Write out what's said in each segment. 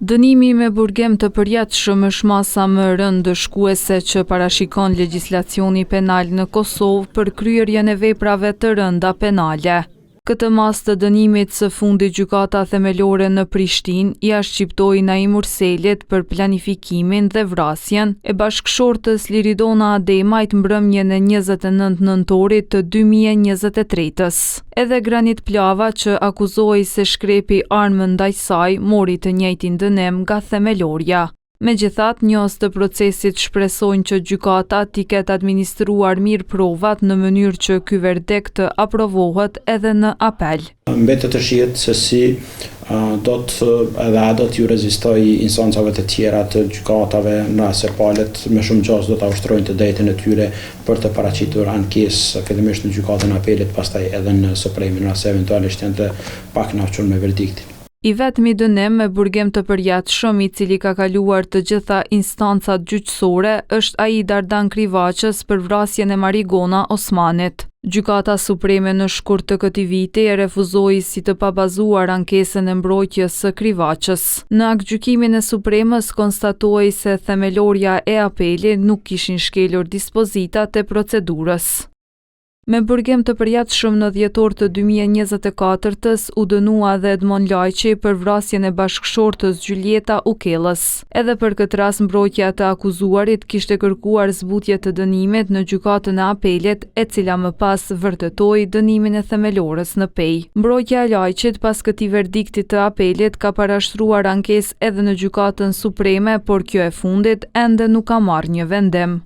Dënimi me burgim të përjetshëm është masa më e rëndë ndëshkuese që parashikon legjislacioni penal në Kosovë për kryerjen e veprave të rënda penale. Këtë masë të dënimit së fundi Gjykata Themelore në Prishtinë ia shqiptoi Naim Murselit për planifikimin dhe vrasjen e bashkëshortes Liridona Ademajt mbrëmjen e 29 nëntorit të 2023-ës. Edhe Granit Plava që akuzohej se shkrepi armë ndaj saj mori të njëjtin dënim nga Themelorja. Megjithatë, njohës të procesit shpresojnë që gjykata t'i ketë administruar mirë provat në mënyrë që ky verdikt të aprovohet edhe në apel. Mbetet të shihet se si do të edhe a do t'iu rezistojë instancave të tjera të gjykatave në rast se palët me shumë gjasë do ta ushtrojnë të drejtën e tyre për të paraqitur ankesë fillimisht në Gjykatën e Apelit pastaj edhe në Supreme në rast se eventualisht janë të pakënaqur me verdiktin. I vetmi dënim me burgim të përjetshëm i cili ka kaluar të gjitha instancat gjyqësore është ai i Dardan Krivaqës për vrasjen e Marigona Osmanit. Gjykata Supreme në shkurt të këtij viti e refuzoi si të pabazuar ankesën e mbrojtjes së Krivaqës. Në aktgjykimin e Supremës konstatohej se Themelorja e Apeli nuk kishin shkelur dispozitat e procedurës. Me burgim të përjetshëm në dhjetor të 2024-ës u dënua edhe Edmond Lajçi për vrasjen e bashkëshortes Gjyljeta Ukellës. Edhe për këtë rast mbrojtja e të akuzuarit kishte kërkuar zbutje të dënimit në Gjykatën e Apelit, e cila më pas vërtetoi dënimin e Themelores në Pejë. Mbrojtja e Lajçit pas këtij verdikti të Apelit ka parashtruar ankesë edhe në Gjykatën Supreme, por kjo e fundit ende nuk ka marrë një vendim.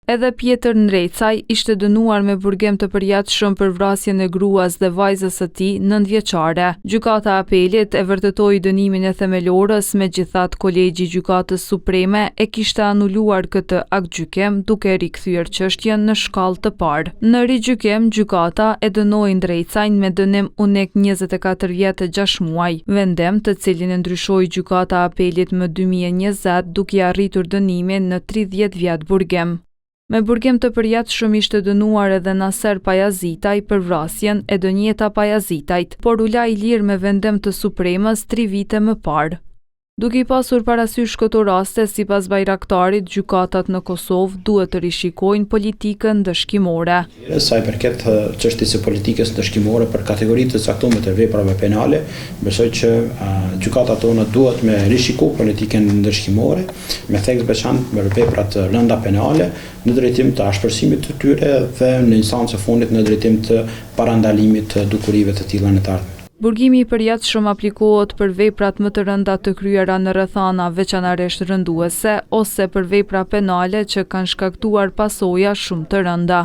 Edhe Pjetër Ndrecaj ishte dënuar me burgim të përjetshëm për vrasjen e gruas dhe vajzës së tij nëntëvjeçare. Gjykata e Apelit e vërtetoi dënimin e Themelores, megjithatë Kolegji i Gjykatës Supreme e kishte anuluar këtë aktgjykim duke e rikthyer çështjen në shkallë të parë. Në rigjykim, gjykata e dënoi Ndrecajn me dënim unik 24 vjet e 6 muaj, vendim të cilin e ndryshoi Gjykata e Apelit më 2020 duke ia rritur dënimin në 30 vjet burgim. Me burgim të përjetshëm ishte dënuar edhe Naser Pajazitaj për vrasjen e Donjeta Pajazitajt, por u la i lirë me vendim të Supremës tri vite më parë. Duke i pasur parasysh këto raste, sipas Bajraktarit, gjykatat në Kosovë duhet të rishikojnë politikën ndëshkimore. Sa i përket çështjes së politikës ndëshkimore për kategori të caktuara të veprave penale, besoj që gjykatat tona duhet me rishiku politikën ndëshkimore, me theks të veçantë për vepra të rënda penale, në drejtim të ashpërsimit të tyre dhe në instancë të fundit në drejtim të parandalimit të dukurive të tilla në të ardhmen. Burgimi i përjetshëm aplikohet për veprat më të rënda të kryera në rrethana veçanërisht rënduese ose për vepra penale që kanë shkaktuar pasoja shumë të rënda.